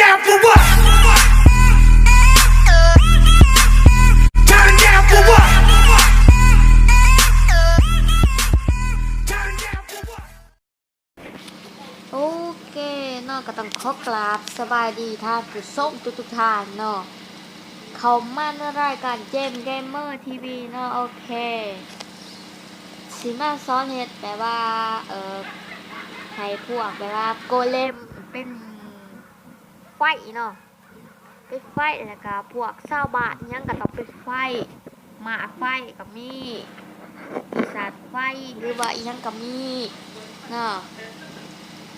Down for what? Turn down for what? Turn down for what? ໂອເຄເນາະ ກໍຕ້ອງຂໍກາບສະບາຍດີທ່ານຜູ້ຊົມທຸກໆທ່ານເນາະ ເຂົ້າມາໃນລາຍການເກມເກມເມີທີວີເນາະ. ໂອເຄ ຊິມາສອນເຮັດແບບວ່າ ເອີ ໃຫ້ພວກແບບວ່າໂກເລັມເປັນໄຟເນາະ ເປັນໄຟ ແລ້ວກະພວກຊາວບ້ານຫຍັງກະຕ້ອງເປັນໄຟ ໝາກໄຟກະມີ ປີສາດໄຟ ຫຼືວ່າອີ່ຫຍັງກະມີເນາະ.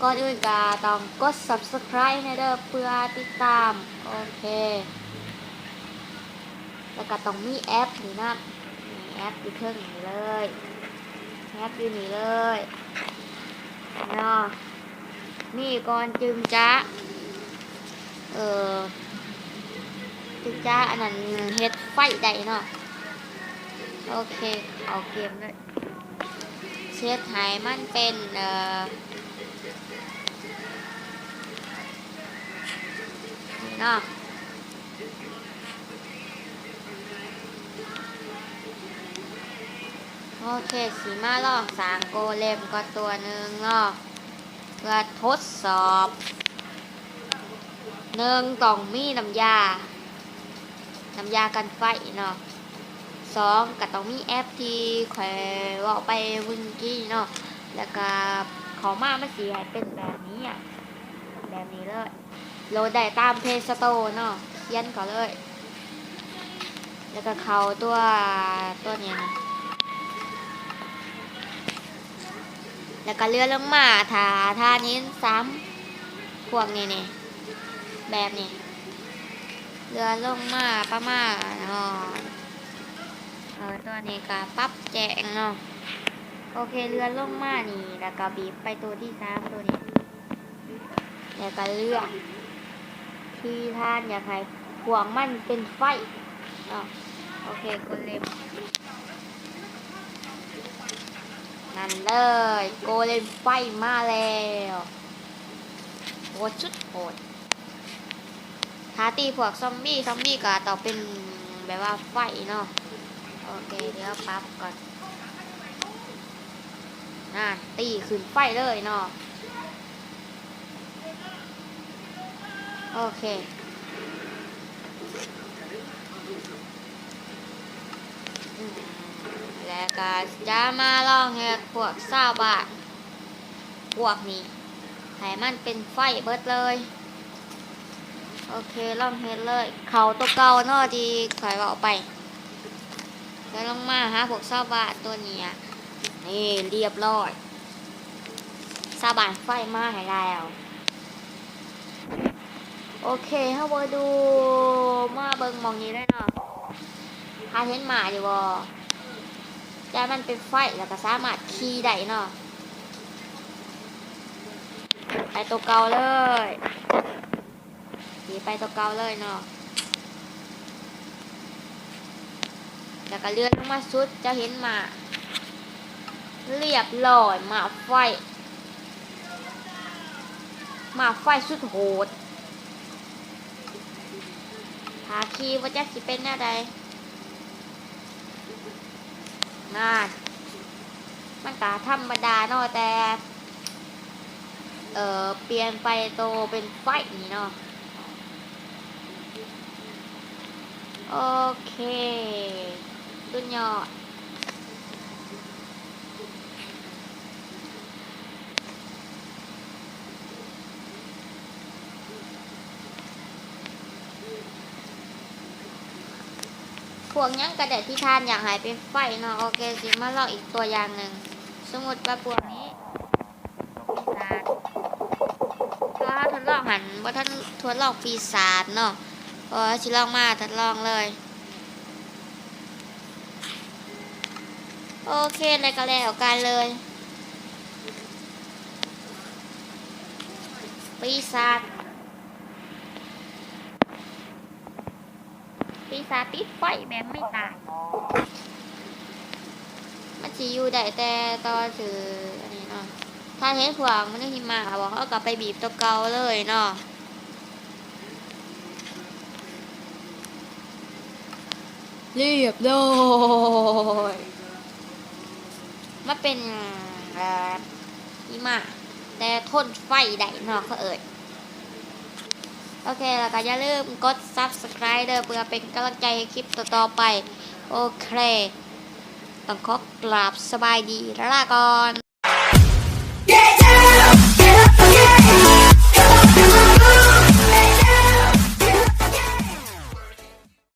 ກ່ອນອື່ນກະຕ້ອງກົດ Subscribe ແນ່ເດີ ເພື່ອຕິດຕາມ. ໂອເຄ ແລ້ວກະຕ້ອງມີແອັບນີ້ນຳ ນີ້ແອັບຢູ່ເທິງນີ້ເລີຍ ແອັບຢູ່ນີ້ເລີຍເນາະ. ນີ້ກ່ອນຈຶ່ງຈະ ເອີ ຈຶ່ງຈະອັນນັ້ນ ເຮັດໄຟໄດ້ເນາະ. ໂອເຄ ເຂົ້າເກມເລີຍ ເຊັດໃຫ້ມັນເປັນ ເອີ ນີ້ເນາະ. ໂອເຄ ຊິມາລອງສ້າງໂກເລັມກ່ອນຕົວໜຶ່ງເນາະ ເພື່ອທົດສອບ. ໜຶ່ງ ຕ້ອງມີນ້ຳຢາ ນ້ຳຢາກັນໄຟເນາະ. ສອງ ກະຕ້ອງມີແອັບທີ່ຂ້ອຍເວົ້າໄປມື້ກີ້ເນາະ ແລ້ວກະເຂົ້າມາມັນຊິໃຫ້ເປັນແບບນີ້ ແບບນີ້ເລີຍ. ໂຫຼດໄດ້ຕາມ Play Store ເນາະ ຂຽນເຂົ້າເລີຍ ແລ້ວກະເຂົ້າຕົວ ຕົວນີ້ນະ ແລ້ວກະເລື່ອນລົງມາ ຖ້າ ຖ້ານີ້ສາມພວກນີ້ນີ້ ແບບນີ້ ເລື່ອນລົງມາປະມານຮອດ ເອີ ຕົວນີ້ກະປັບແຈ້ງເນາະ. ໂອເຄ ເລື່ອນລົງມານີ້ ແລ້ວກະບີບໄປຕົວທີສາມ ຕົວນີ້ ແລ້ວກະເລືອກທີ່ທ່ານຢາກໃຫ້ພວກມັນເປັນໄຟເນາະ. ໂອເຄ ໂກເລັມ ນັ້ນເລີຍ ໂກເລັມໄຟມາແລ້ວ ໂຫດສຸດໂຫດ. ຖ້າຕີພວກຊອມບີ້ ຊອມບີ້ກໍຕ້ອງເປັນແບບວ່າໄຟເນາະ. ໂອເຄ ດຽວປັບກ່ອນ ນັ້ນ ຕີຂຶ້ນໄຟເລີຍເນາະ. ໂອເຄ ອືມ ແລ້ວກໍຈະມາລອງເຮັດພວກຊາວບ້ານ ພວກນີ້ໃຫ້ມັນເປັນໄຟເບິດເລີຍ. ໂອເຄ ລອງເຮັດເລີຍ ເຂົ້າຕົວເກົ່າເນາະ ທີ່ຂ້ອຍເວົ້າໄປ ແລ້ວລົງມາຫາພວກຊາວບ້ານຕົວນີ້ ນີ້ ລຽບຮ້ອຍ ຊາວບ້ານໄຟມາໃຫ້ແລ້ວ. ໂອເຄ ເຮົາມາດູ ມາເບິ່ງໝ່ອງນີ້ເລີຍເນາະ ທ່ານເຫັນໝ້າຢູ່ບໍ່? ແຕ່ມັນເປັນໄຟ ແລ້ວກໍສາມາດຂີ່ໄດ້ເນາະ. ໄປຕົວເກົ່າເລີຍ ຊິໄປຕົວເກົ່າເລີຍເນາະ ແລ້ວກໍເລື່ອນລົງມາສຸດ ຈະເຫັນໝ້າ ລຽບຮ້ອຍ ໝ້າໄຟ ໝ້າໄຟສຸດໂຫດ. ຖ້າຂີ່ບໍ່ຈັກຊິເປັນແນວໃດ. ນັ້ນ ມັນກະທຳມະດາເນາະ ແຕ່ ເອີ ປ່ຽນໄປໂຕເປັນໄຟນີ້ເນາະ. ໂອເຄ ສຸດຍອດ. ພວກຫຍັງກະໄດ້ທີ່ທ່ານຢາກໃຫ້ເປັນໄຟເນາະ. ໂອເຄ ຊິມາລອງອີກຕົວຢ່າງໜຶ່ງ. ສົມມຸດວ່າພວກນີ້ ປີສາດ ເພາະວ່າເຮົາທົດລອງຫັ້ນ ບໍ່ທັນທົດລອງປີສາດເນາະ. ເພາະວ່າຊິລອງມາທົດລອງເລີຍ. ໂອເຄ ແລ້ວກໍແລ້ວກັນເລີຍ. ປີສາດ ປີສາດຕິດໄຟແບບໄມ່ຕາຍ ມັນຊິຢູ່ໄດ້ແຕ່ຕໍ່ຊື່ອັນນີ້ເນາະ. ຖ້າເຫັນພວກມະນຸດຫິມະບໍ່ ເຮົາກໍໄປບີບຕົວເກົ່າເລີຍເນາະ. ຮຽບຮ້ອຍ. ມັນເປັນ ເອີ ຫິມະ ແຕ່ທົນໄຟໄດ້ເນາະ ເຂົາເອີ້ນ. ໂອເຄ ແລ້ວກໍຢ່າລືມກົດ Subscribe ເດີ ເພື່ອເປັນກຳລັງໃຈໃຫ້ຄລິບຕໍ່ໆໄປ. ໂອເຄ ຕ້ອງຂໍກາບສະບາຍດີ ລາລາກ່ອນ.